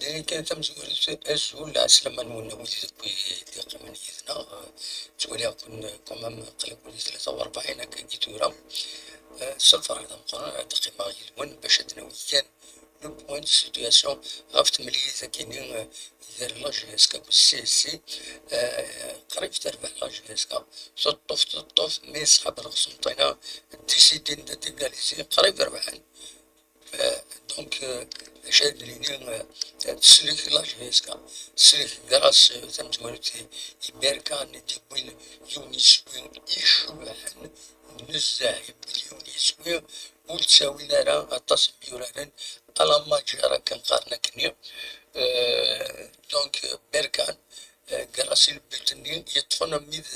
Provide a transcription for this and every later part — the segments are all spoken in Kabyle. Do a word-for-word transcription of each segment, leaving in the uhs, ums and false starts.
Ayen kan tamezwarut, azul, ɛeslama-nwen a wid akk i d-iqqimen yid-neɣ. Ttwaliɣ-ken quand même qrib di tlata u rebɛin akka i tura. Eh, s lferḥ d ameqqran ad qqimeɣ yid-wen bac ad d-nawi kan le point de situation ɣef temlilit akini, eh, gar la J S K akked C S C. Eh, qrib terbeḥ la J S K, teṭṭef, teṭṭef, mais ṣṣḥab n Qsenṭina décidin ad égaliser, qrib rebḥen. Eh, donc, eh, acu ad d-nini, eh, teslek la J S K, teslek grâce, eh, tamezwarut i, i Berkan i d-yewwin yiwen yiswi icebḥen nezzeh, yewwi yiwen yiswi ur ttawin ara aṭas n yuraren à la Madjer akken qqaren akkenni. Eh, donc, eh, Berkan, eh, grâce i le but-nni yeṭṭfen armi d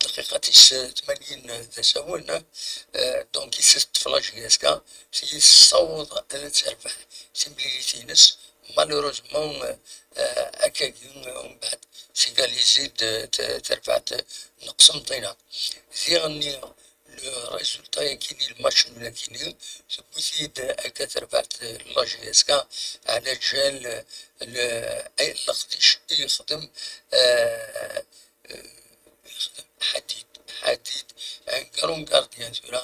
dqiqa tis tmanyin d asawen, eh, donc i s-teṭṭef la J S K, tessaweḍ ad terbeḥ timlilit-ines. Malheureusement, eh, akkagi, eh, umbeɛd tegalizi-d, eh, t-, terbeḥ-d n Qsenṭina. Diɣenni, le résultat-agi n le match nul-agi-nni, tewwi-t-id akka terbaɛt la J S K, ɛla ǧal le, ay, leqdic i yexdem, eh, eh, yexdem Ḥadid, Ḥadid, un grand gardien tura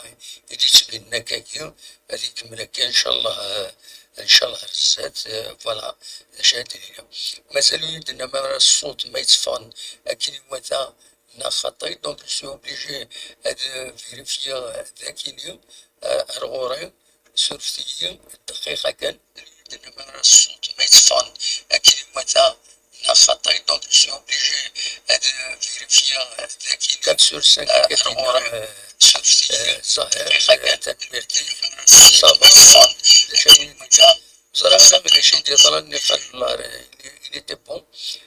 i d-yettbinen akkagi, ad ikemmel akka, ncallah, eh, ncallah ar zdat, eh, voilà, d acu ara d-nini. Mazal ur yi-d-tennam ara ṣṣut ma yetteffɣen akken iwata, neɣ xaṭi, donc je suis obligé ad vérifier d akini, eh, ar ɣur-i, surfet-iyi dqiqa kan. Tennam ara ṣṣut ma yetteffɣen akken iwata neɣ xaṭi, donc je suis obligé ad vérifier d akini. Quatre sur cinq, eh, ar ɣur-i, eh, surfet-iyi, eh, ṣaḥiḥ, dqiqa kan. Tanemmirt-ik. Ça va. D acu ara d-nini? Ẓriɣ ara d acu i d-yeḍran i Xallar, il, il était bon.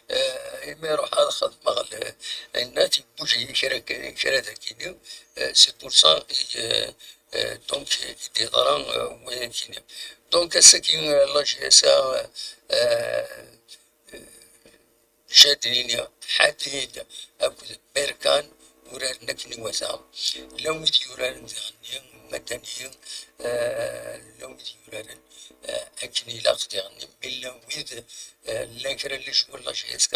Euh, imi ruḥeɣ ad xedmeɣ l-, ayen-a, tibbuj-iyi kra, kra dagini. Euh, c'est pour ça, euh, euh, donc, i d-yeḍra, euh, wayagini. Donc, ass-agi, euh, la J S A, euh, euh, Jadini, Ḥadid akked Berkan uraren akken iwata. Llan wid yuraren diɣenni, Madani, eh, llan wid yuraren, eh, akken ilaq diɣenni, mi llan wid, eh, llan kra n les joueurs n la J S K,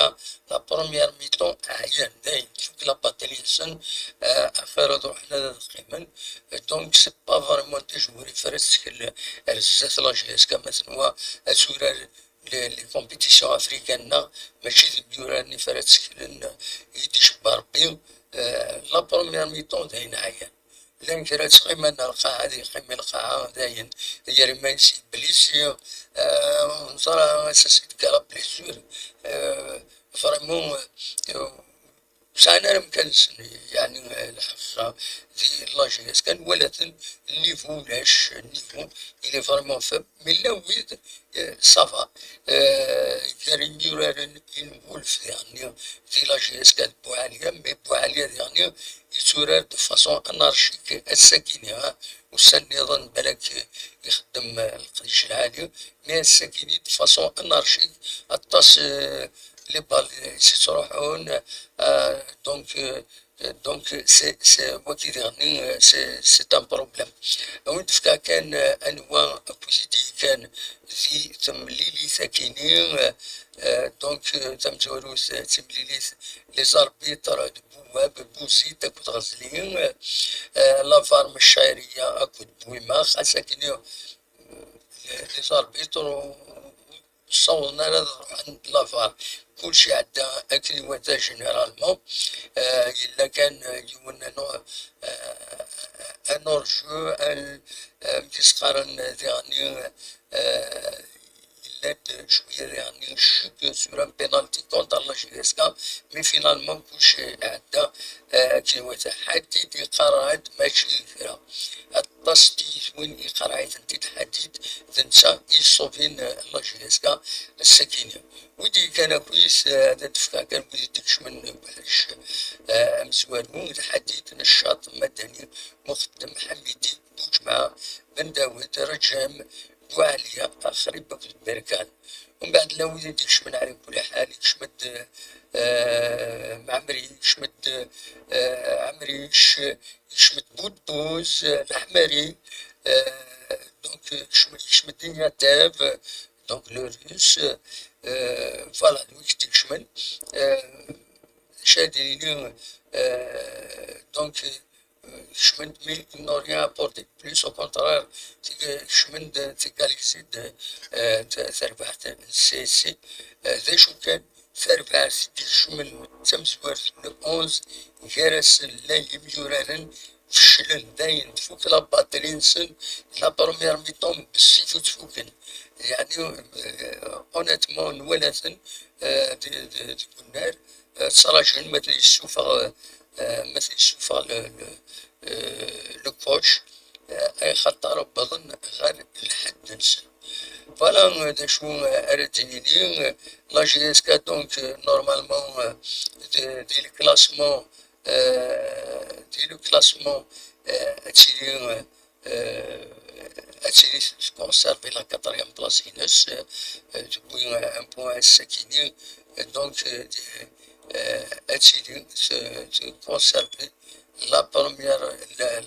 la première mi-temps ɛyan, dayen tfuk la batterie-nsen, eh, axir ad ruḥen ad qqimen. Donc, c'est pas vraiment des joueurs i f ara tettkel ar zdat la J S K, ma tenwa ad turar les, les compétitions africaines-nneɣ, mačči d imyurar-nni ara tteklen i d-icebba Rebbi. Euh, la première mi-temps d ayen ɛyan. Llan kra ttɣiman ar lqaɛa, ad yeqqim i lqaɛa, d ayen, yerra iman-is yeblisi. Euh, neẓra ass-a si deg la blessure. Euh, vraiment, euh, ur sɛan ara amkan-nsen, yeɛni, eh, lḥafiḍa di la J S K, nwala-ten, niveau ulac, niveau, il est vraiment faible, mais llan wid, eh, ça va. Eh, gar imyuraren i nwulef diɣenni di la J S K d Buɛaliya, mais Buɛaliya diɣenni yetturar de façon anarchique ass-agi-nni, ha, ussan nniḍen balak ixeddem, eh, leqdic lɛali, mais ass-agi-nni de façon anarchique, aṭas, eh, les balles i s-ittruḥun, eh, donc, eh, donc, c'est, c'est, wagi diɣenni, eh, c'est, c'est un problème. Ad wen-d-fkeɣ kan, eh, anwa akked i d-yekkan di temlilit-agi-nni, eh, eh, donc, eh, tamezwarut, eh, d timlilit, les arbitres d Bouab, Bouzid akked Ɣezli, eh, eh, la var Meccaɛriya akked Bouima, xas akken, eh, les arbitres, ssawḍen ara ad ruḥen d la var. Kulci iɛedda akken iwata généralement. Euh, yella kan, euh, yiwen n, euh, un hors-jeu, un, euh, amek i s-qqaren diɣenni, euh, yella-d cwiya diɣenni ccek sur un penalty contre la J S K, mais finalement kulci iɛedda, euh, akken iwata. Ḥadid iqarreɛ-d mačči d kra. Aṭas n tiyitwin iqerreɛ-itent-id Ḥadid, d netta i yessuvin, eh, la J S K ass-agi-nni. Wid yekkan akkit, eh, ad d-fkeɣ kan wid i d-ikecmen deg uḥric, eh, amezwaru, d Ḥadid, Neccaṭ, Madani, Muxeddem, Ḥamidi, Buǧemɛa, Ben Dawed, Raǧam, Buɛaliya, Axrib akked Berkan. Umbeɛd llan wid i d-ikecmen ɛla kulli ḥal, ikcem-d, eh, Mɛemmri, ikcem-d, eh, Ɛemric, ikcem-d Budduz, eh, Leḥmari, eh, donc, ikcem-, ikcem-d Inyateb, Donc, le Russe, euh, voilà, lui qui dit que je mène, euh, j'ai dit, euh, donc, euh, je mène, mais ils n'ont rien apporté. Plus au contraire, c'est que je mène de, c'est qualité de, euh, de, de, c'est, c'est, euh, des choukènes, c'est, c'est, je mène, ça me souhaite le onze, Geres, les Libyuraren, feclen dayen, tfuk la batterie-nsen, la première mi-temps bessif ur tfuken. Yeɛni, euh, honnêtement, nwala-ten, euh, di, di, deg unnar, euh, ttraǧun ma t-yessufeɣ, euh, euh, ma t-yessufeɣ le, le, euh, le coach, euh, axaṭer wwḍen ɣer lḥedd-nsen. Voilà, euh, d acu, euh, ara d-nini, euh, la J S K, donc, euh, normalement, euh, di, di le classement, euh, di le classement, euh, ad tili, euh, euh, ad tili tconservi la quatrième place-ines, euh, euh, tewwi, euh, un point ass-akini, euh, donc, euh, di, euh, ad tili t-, tconservi la première, la,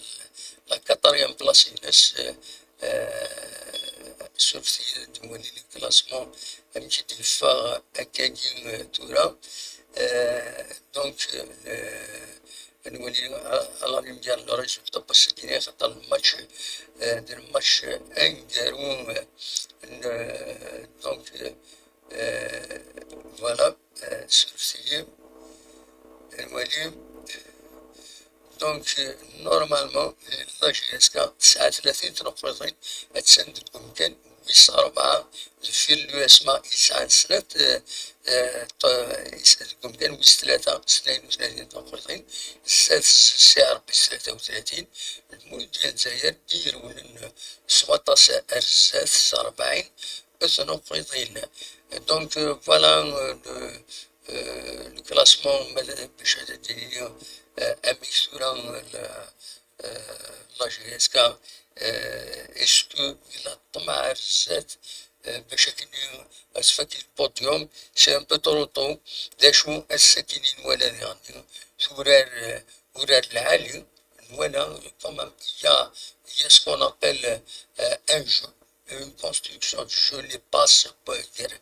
la quatrième place-ines, euh, euh, surtout di le classement, amek i d-yeffeɣ akkagi, euh, tura. Euh, donc, euh, ad nwali à, à la lumière le résultat, parce que xaṭer le match, euh, d le match aneggaru, euh, n, euh, donc, euh, euh, voilà, euh, surtout, ad nwali. Donc, euh, normalement, euh, la J S K tesɛa tlatin tneqqiḍin, attan deg umkan wis rebɛa deffir l'U S M A yesɛan snat, euh, euh, ṭ-, yes-, deg umkan wis tlata, tnayen u tlatin tneqqiḍin, zdat s-, si Ṛebbi s tlata u tlatin, lmuludya n Lezzayer i irewlen s waṭas ar zdat s rebɛin tneqqiḍin. Donc, euh, voilà, euh, le, euh, le classement, ma d-, bac ad d-nini, euh, amek tura, euh, la, euh, la J S K, euh, est-ce que yella ṭṭmeɛ ar zdat, euh, bac akken ad tfak le podium, c'est un peu trop tôt. D acu ass-agi i nwala diɣen, turar, euh, urar lɛali, nwala quand même, il y a, il y a ce qu'on appelle, euh, un jeu, une construction de jeu, les passes, euh, gar,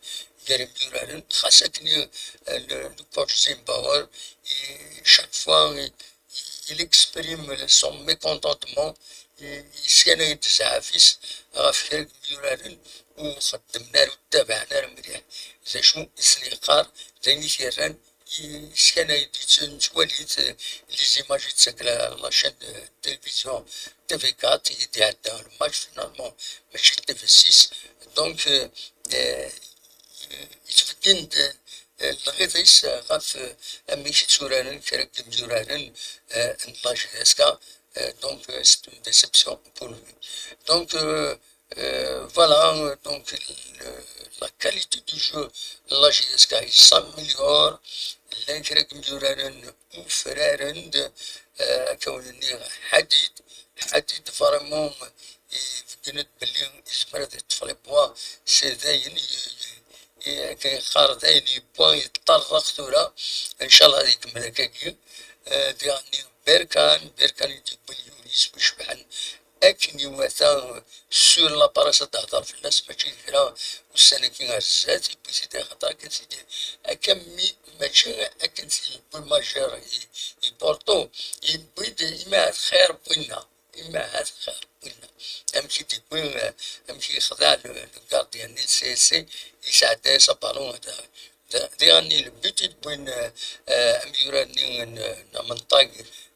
gar imyuraren. Xas akken, euh, le, le coach Zimbauer, il, chaque fois, il, il exprime son mécontentement, il, il scanne des affiches, ɣef kra n yimyuraren ur xeddmen ara, ur ttabaɛen ara mliḥ. D acu i sen-yeqqar, d ayen i t-yerran yeskanay-d, yettwali-t, euh, les images i d-tettaker la, la chaîne de télévision T V quatre, i d-iɛedda le match, finalement, mačči T V six. Donc, euh, euh, yettbeddin-d, euh, lɣiḍ-is ɣef, euh, amek i tturaren kra n yimyuraren, euh, n la J S K. Euh, donc, euh, c'est une déception pour lui. Donc, euh, Euh, voilà, euh, donc, le, la qualité du jeu, la J S K, il s'améliore. Llan kra n yimyuraren ufraren-d, euh, akka wen-nniɣ Ḥadid. Ḥadid, vraiment, ibeggen-d belli yezmer ad yeṭṭef les points. C'est dayen, i, i, i, akken yeqqar, dayen yewwa, yeṭṭerḍeq tura. Ncallah ad ikemmel akkagi. Euh, diɣen Berkan, Berkan i d-yewwin yiwen yiswi icebḥen akken iwata, sur la presse ad d-tehder fell-as, mačči d kra. Ussan-agi ar zdat, yewwi-t-id axaṭer akken t-id-, akka mi, mačči akken t-id-yewwi Majeur i, i Porto, yewwi-d imi ahat xir n winna, imi ahat xir n winna. Amek i d-yewwi, amek i yexdeɛ le, le gardien-nni n C S C, yesɛedda-yas aballon ad, d-, diɣen le but i d-wwin, euh, euh, amyurar-nni n, n amenṭag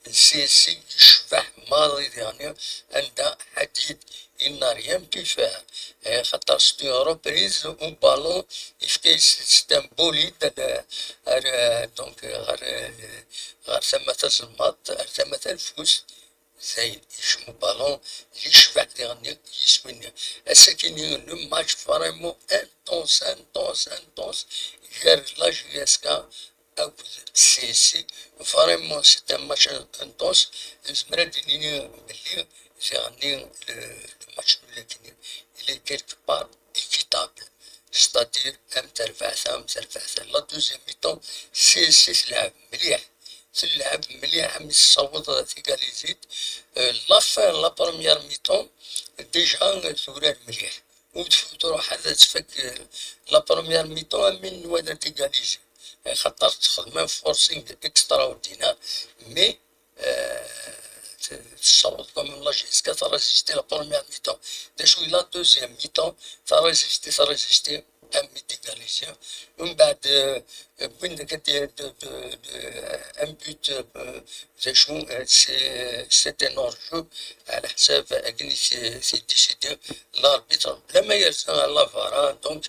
n C S C, yecbeḥ maḍi diɣen, anda Ḥadid, il n'a rien pu faire. Eh, xaṭer c'est une reprise au ballon, yefka-yas, c'est un bolide, euh, ar, euh, donc, euh, ɣer, euh, ɣer tama tazelmaḍt, ar tama talfust. Dayen, yekcem uballon, yecbeḥ diɣen yiswi-nni. Ass-agi-nni, le match vraiment intense, intense, intense, gar la J S K akked C S C. Vraiment, c'est un match intense. Nezmer ad d-nini belli, diɣen, le, le match nul-agi-nni, il est quelque part équitable. C'est-à-dire, am terbaɛt-a, am terbaɛt-a. La deuxième mi-temps, C S C telɛeb mliḥ. Telɛeb mliḥ, mi tessaweḍ tigalizit. Euh, la fin, la première mi-temps, déjà, euh, turar mliḥ. ur tfut ruḥ ad tfak la première mi-temps am win n wad ad égaliser, xaṭer txedmem forcing extraordinaire, mais tessaweḍ quand même la J S K ad résister la première mi-temps. D acu i la deuxième mi-temps, ad résister, ad résister, am mi d-égaliser. Mbeɛd wwin-d un but, c'était hors-jeu, ɛla ḥsab akken i t-décidé l'arbitre, bla ma yerza la var, donc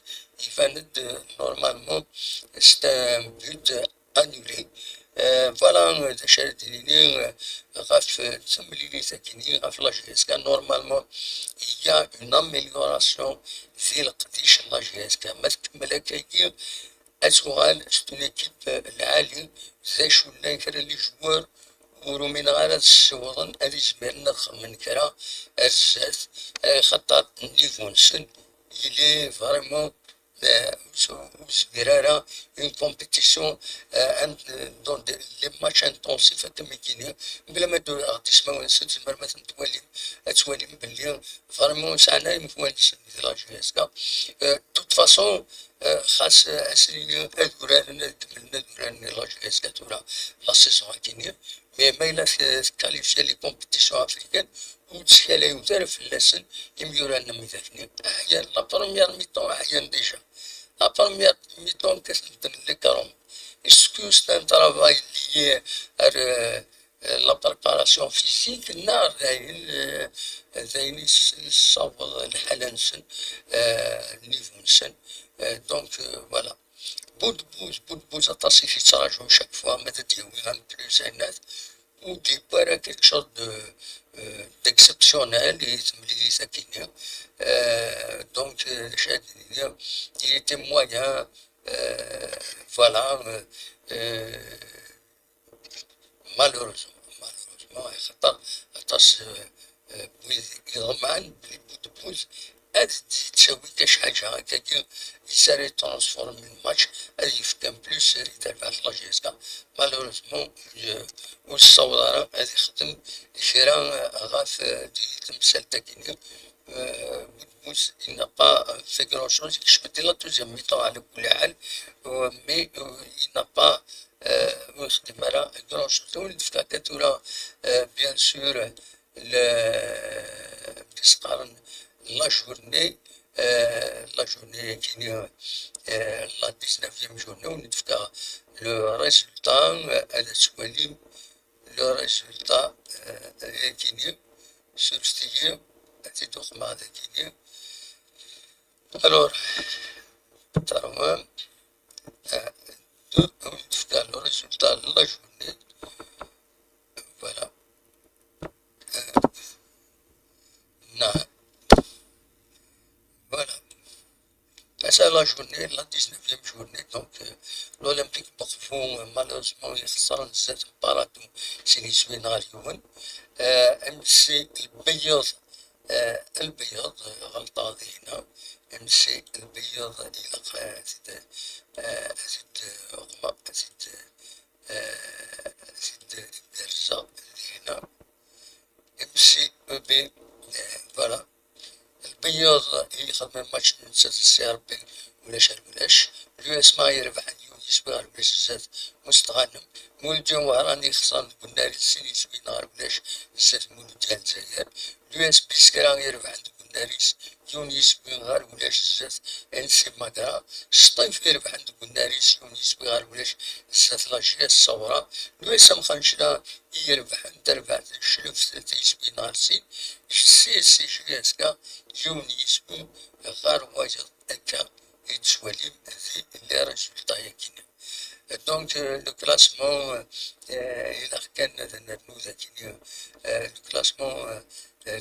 iban-d normalement c'est un but annulé. Voilà d acu ara d-nini ɣef temlilit-agi-nni, ɣef la J S K. Normalement il y a une amélioration di leqdic n la J S K, ma tkemmel akkagi ad tuɣal c'est une équipe lɛali. D acu llan kra n les joueurs ur umineɣ ara ad ssiwḍen ad izmiren ad xedmen kra ar zdat, xaṭer niveau-nsen il est vraiment ur zmir ara une compétition dans les matchs intensifs akken mi k-iniɣ, bla ma d-uraɣ ismawen-nsen, tzemrem ad ten-twalim, ad twalim belli vraiment ur sɛan ara imawlan-nsen di la J S K. De toute façon, xas ad sen-iniɣ ad uraren, ad kemmlen ad uraren di la J S K tura la saison-agi-nni, mais ma yella tqualifier les compétitions africaines, ur ttkalayut ara fell-asen imyuran am widak-nni. Ɛyan, la première mi-temps ɛyan déjà. La première mi-temps kkaten-ten les carombes. Est-ce que c'est un travail lié à la préparation physique neɣ d ayen, d ayen i s-, yessaweḍ lḥala-nsen, niveau-nsen? Donc voilà. Bout de bout, bout de bout, aṭas i t-yettraǧun chaque fois ma d ad d-yawi un plus, un net, ur d-yewwi ara quelque chose de, d'exceptionnel i temlilit-agi-nni. Donc d acu ad d-nini, il était moyen, voilà. Malheureusement, malheureusement, xaṭer aṭas n wid iḍemɛen belli bout de bout ad d-tawi kac ḥaǧa akkagi, i s ara yetransformin match, ad yefk un plus i terbaɛt la J S K. Malheureusement ur yessaweḍ ara ad ixdem kra ɣef temsalt-agi-nni. Bout de bout, il n'a pas fait grand chose, yekcem-d la deuxième mi-temps ɛla kulli ḥal, mais il n'a pas ur yexdim ara grand chose. Ur d-fkeɣ kan tura, bien sûr, le, amek i s-qqaren, la journée, la journée-agi-nni, la dix-neuvième journée, ur d-fkeɣ le résultat, ad twalim le résultat, dagi-nni, surfet-iyi, ad t-id-uqmeɣ dagi-nni. Alors, terwem, euh, de, de faire le résultat de la journée. Voilà. Euh, non. Voilà. Ass-a la journée, la dix-neuvième journée, donc, euh, l'Olympique Mokfou, euh, malheureusement, yexṣer nezzeh Paradou, sin yiswi ɣer yiwen. Euh, M C Lbeyyeḍ, euh, Lbeyyeḍ, euh, ɣelṭeɣ dinna. M C Lbeyyeḍ, ilaq, euh, ad t-id, euh, ad t-id, euh, uqmeɣ, ad t-id, euh, ad t-id-berzeɣ dinna. M C E B, euh, voilà. Lbeyyeḍ i ixedmen match n netta d Si Rebbi, ulac ar ulac. L'U S M A yerbeḥ yiwen yiswi ɣer ulac zdat Mustɣanem. Muludya Wehran yexṣer deg unnar-is sin yiswi ɣer ulac zdat Muludya Lezzayer. L'U S B Skra yerbeḥ deg unnar-is yiwen yiswi ɣer ulac zdat N C Magra. Sṭif yerbeḥ deg unnar-is yiwen yiswi ɣer ulac zdat la J S Ṣawra. L'U S M Xancla i irebḥen tarbaɛt n Clebt, tlata yiswiyen ɣer sin, C C J S K yiwen yiswi ɣer wayeḍ. Akka i d-tettwalim di les résultats-yagi-nni. Donc, euh, le classement, euh, ilaq kan ad nernu dagini, euh, le classement, euh,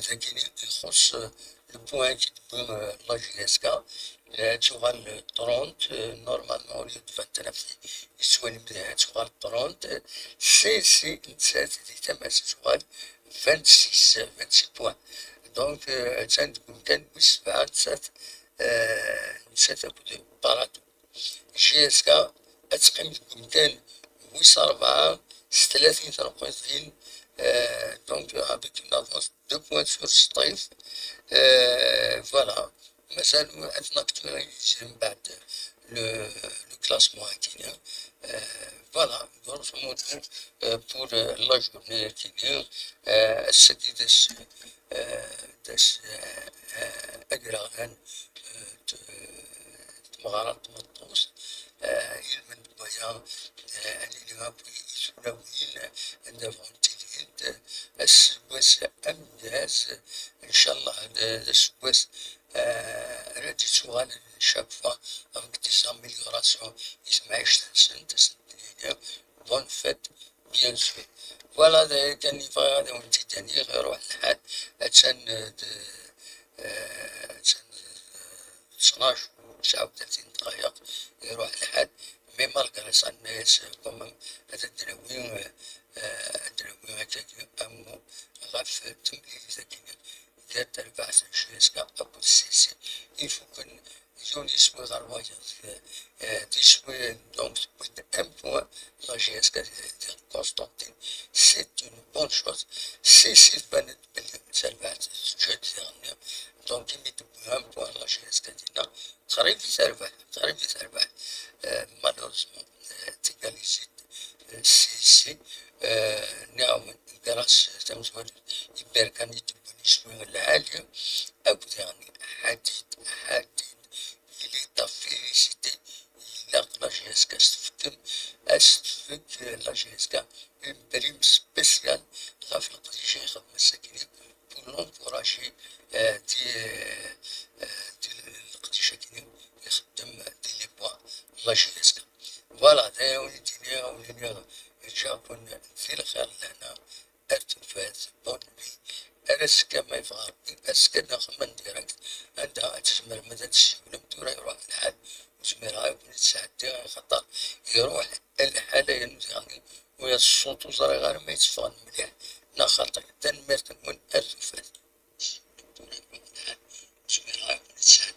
dagini ixuṣṣ, euh, le point qui tewwi, euh, la J S K, euh, ad tuɣal trente, euh, normalement, au lieu de vingt-neuf, yettwalim ad tuɣal trente, euh, si, si, nettat di tama-s ad tuɣal vingt-six, euh, vingt-six points. Donc, euh, attan deg umkan wis sebɛa, nettat, euh, nettat akked Paradou. J S K ad teqqim deg umkan wis rebɛa s tlatin tneqqiḍin, euh, donc, avec une avance deux points sur Sṭif. Euh, voilà. Mazal ad n-actualiser mbeɛd le, le classement-agi. Euh, voilà, grosso modo, euh, pour, euh, la journée-agi, euh, ass-agi d ass, euh, d ass, euh, euh, agraɣlan, euh, d, d tmeɣra n tmeṭṭut, euh, ilmend n waya, euh, ad nili akk i tulawin, ad d-bɣun tilin, euh, aseggas ameggaz, ncallah, d, d aseggas euh, ara d-yettuɣalen chaque fois avec des améliorations i temɛict-nsent, ad sent-nini bonne fête, bien sûr. Voilà, d aya kan i bɣiɣ ad awen-t-id-iniɣ, iruḥ lḥal, attan, euh, d, euh, attan, euh, ttnac u tesɛa u tlatin dqayeq, iruḥ lḥal, mais malgré ça, nenna-yas, euh, quand même, ad d-nawi, euh, euh, ad d-nawi akkagi amu ɣef temlilit-agi gar terbaɛt n J S K akked C C. Ifuken yiwen iswi ɣer wayeḍ, euh, d iswi, donc, tewwi-d un point la J S K di Constantine. C'est une bonne chose. C C tban-d belli d tarbaɛt teǧǧa-d diɣenni. Donc, imi tewwi un point la J S K dinna, qrib i terbeḥ, qrib i terbeḥ. Euh, malheureusement, euh, tégalisé-d, euh, C C, euh, nniɣ-awen, grâce tamezwarut i Berkan i d-wwin iswi lɛali, akked diɣenni Ḥadid, Ḥadid, il est à féliciter, ilaq la J S K as-tefkem, as-tefk la J S K une prime spéciale ɣef leqdic i ixeddem ass-agi pour l'encourager, euh, di, euh, euh, di leqdic-agi ixeddem di les bois la J S K. Voilà, d aya i d-iniɣ, ur iniɣ, ǧǧiɣ-ken di lxir, lehna, ar tufat, bonne nuit. Ar azekka ma yebɣa Rebbi, azekka ad nxemmem direct anda ad tzemrem ad d-tessiwlem. Tura iruḥ lḥal, ur zmireɣ ad ken-id-sɛeddiɣ, axaṭer iruḥ lḥal, ay anudi ɣni, ula d ṣṣut ur ẓriɣ ara ma yetteffeɣ-d mliḥ neɣ xaṭi. Tanemmirt-nwen, ar tufat.